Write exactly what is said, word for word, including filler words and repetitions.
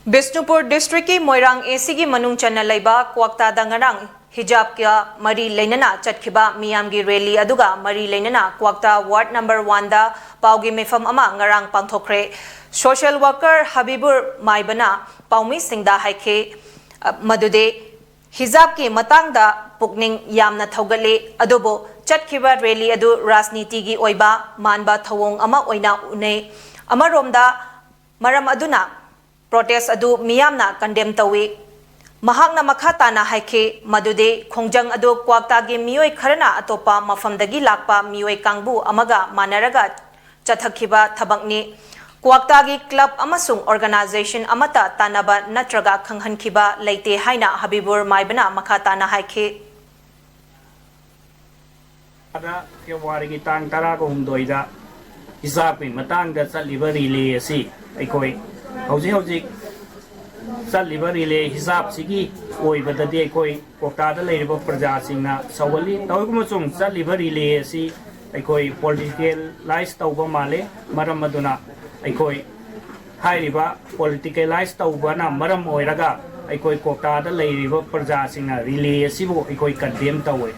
ꯕꯤꯁꯅꯨꯄꯨꯔ ꯗꯤꯁꯇ꯭ꯔꯤꯛꯀꯤ ꯃꯣꯏꯔꯥꯡ ꯑꯦꯁꯤꯒꯤ ꯃꯅꯨꯡ ꯆꯟꯅ ꯂꯩꯕ ꯀ꯭ꯋꯥꯛꯇꯥꯗ ꯉꯔꯥꯡ ꯍꯤꯖꯥꯕꯀ ꯃꯔꯤ ꯂꯩꯅꯅ ꯆꯠꯈꯤꯕ ꯃꯤꯌꯥꯝꯒꯤ ꯔꯦꯂꯤ ꯑꯗꯨꯒ ꯃꯔꯤ ꯂꯩꯅꯅ ꯀ꯭ꯋꯥꯛꯇꯥ ꯋꯥꯔꯗ ꯅꯝꯕꯔ ꯋꯥꯟꯗ ꯄꯥꯎꯒꯤ ꯃꯤꯐꯝ ꯑꯃ ꯉꯔꯥꯡ ꯄꯥꯡꯊꯣꯛꯈ꯭ꯔꯦ꯫ ꯁꯣꯁꯤꯌꯦꯜ ꯋꯥꯔꯀꯔ ꯍꯕꯤꯕꯨꯔ ꯃꯥꯏꯕꯅ ꯄꯥꯎꯃꯤꯁꯤꯡꯗ ꯍꯥꯏꯈꯤ, ꯑ, ꯃꯗꯨꯗꯤ ꯍꯤꯖꯥꯕꯀꯤ ꯃꯇꯥꯡꯗ ꯄꯨꯛꯅꯤꯡ ꯌꯥꯝꯅ ꯊꯧꯒꯠꯂꯤ, ꯑꯗꯨꯕꯨ ꯆꯠꯈꯤꯕ ꯔꯦꯂꯤ ꯑꯗꯨ ꯔꯥꯖꯅꯤꯇꯤꯒꯤ ꯑꯣꯏꯕ ꯃꯥꯟꯕ ꯊꯧꯑꯣꯡ ꯑꯃ ꯑꯣꯏꯅ ꯎꯅꯩ꯫ ꯑꯃꯔꯣꯝꯗ, ꯃꯔꯝ ꯑꯗꯨꯅ ꯄ꯭ꯔꯣꯇꯦꯁ ꯑꯗꯨ ꯃꯤꯌꯥꯝꯅ ꯀꯟꯗꯦꯝ ꯇꯧꯏ꯫ ꯃꯍꯥꯛꯅ ꯃꯈꯥ ꯇꯥꯅ ꯍꯥꯏꯈꯤ ꯃꯗꯨꯗꯤ ꯈꯣꯡꯖꯪ ꯑꯗꯨ ꯀ꯭ꯋꯥꯛꯇꯥꯒꯤ ꯃꯤꯑꯣꯏ ꯈꯔꯅ ꯑꯇꯣꯞꯄ ꯃꯐꯝꯗꯒꯤ ꯂꯥꯛꯄ ꯃꯤꯑꯣꯏ ꯀꯥꯡꯕꯨ ꯑꯃꯒ ꯃꯥꯟꯅꯔꯒ ꯆꯠꯊꯈꯤꯕ ꯊꯕꯛꯅꯤ꯫ ꯀ꯭ꯋꯥꯛꯇꯥꯒꯤ ꯀ꯭ꯂꯕ ꯑꯃꯁꯨꯡ ꯑꯣꯔꯒꯅꯥꯏꯖꯦꯁꯟ ꯑꯃꯠꯇ ꯇꯥꯟꯅꯕ ꯅꯠꯇ꯭ꯔꯒ ꯈꯪꯍꯟꯈꯤꯕ ꯂꯩꯇꯦ ꯍꯥꯏꯅ ꯍꯕꯤꯕꯨꯔ ꯃꯥꯏꯕꯅ ꯃꯈꯥ ꯇꯥꯅ ꯍꯥꯏꯈꯤ꯫ ꯑꯗ ꯐꯦꯕ꯭ꯔꯨꯋꯥꯔꯤꯒꯤ ꯇꯥꯡ ꯇꯔꯥꯒ ꯍꯨꯝꯗꯣꯏꯗ ꯍꯤꯖꯥꯕꯀꯤ ꯃꯇꯥꯡꯗ ꯆꯠꯂꯤꯕ ꯔꯤꯂꯦ ꯑꯁꯤ ꯑꯩꯈꯣꯏ ꯍꯧꯖꯤꯛ ꯍꯧꯖꯤꯛ ꯆꯠꯂꯤꯕ ꯔꯤꯂꯦ ꯍꯤꯖꯥꯕꯁꯤꯒꯤ ꯑꯣꯏꯕꯗꯗꯤ ꯑꯩꯈꯣꯏ ꯀ꯭ꯋꯥꯛꯇꯥꯗ ꯂꯩꯔꯤꯕ ꯄ꯭ꯔꯖꯥꯁꯤꯡꯅ ꯁꯧꯒꯠꯂꯤ꯫ ꯇꯧꯏꯒꯨꯝꯕꯁꯨꯡ ꯆꯠꯂꯤꯕ ꯔꯤꯂꯦ ꯑꯁꯤ ꯑꯩꯈꯣꯏ ꯄꯣꯂꯤꯇꯤꯀꯦꯂꯥꯏꯁ ꯇꯧꯕ ꯃꯥꯜꯂꯦ꯫ ꯃꯔꯝ ꯑꯗꯨꯅ ꯑꯩꯈꯣꯏ ꯍꯥꯏꯔꯤꯕ ꯄꯣꯂꯤꯇꯤꯀꯦꯂꯥꯏꯁ ꯇꯧꯕꯅ ꯃꯔꯝ ꯑꯣꯏꯔꯒ ꯑꯩꯈꯣꯏ ꯀ꯭ꯋꯥꯛꯇꯥꯗ ꯂꯩꯔꯤꯕ ꯄ꯭ꯔꯖꯥꯁꯤꯡꯅ ꯔꯤꯂꯦ ꯑꯁꯤꯕꯨ ꯑꯩꯈꯣꯏ ꯀꯟꯗꯦꯝ ꯇꯧꯋꯦ꯫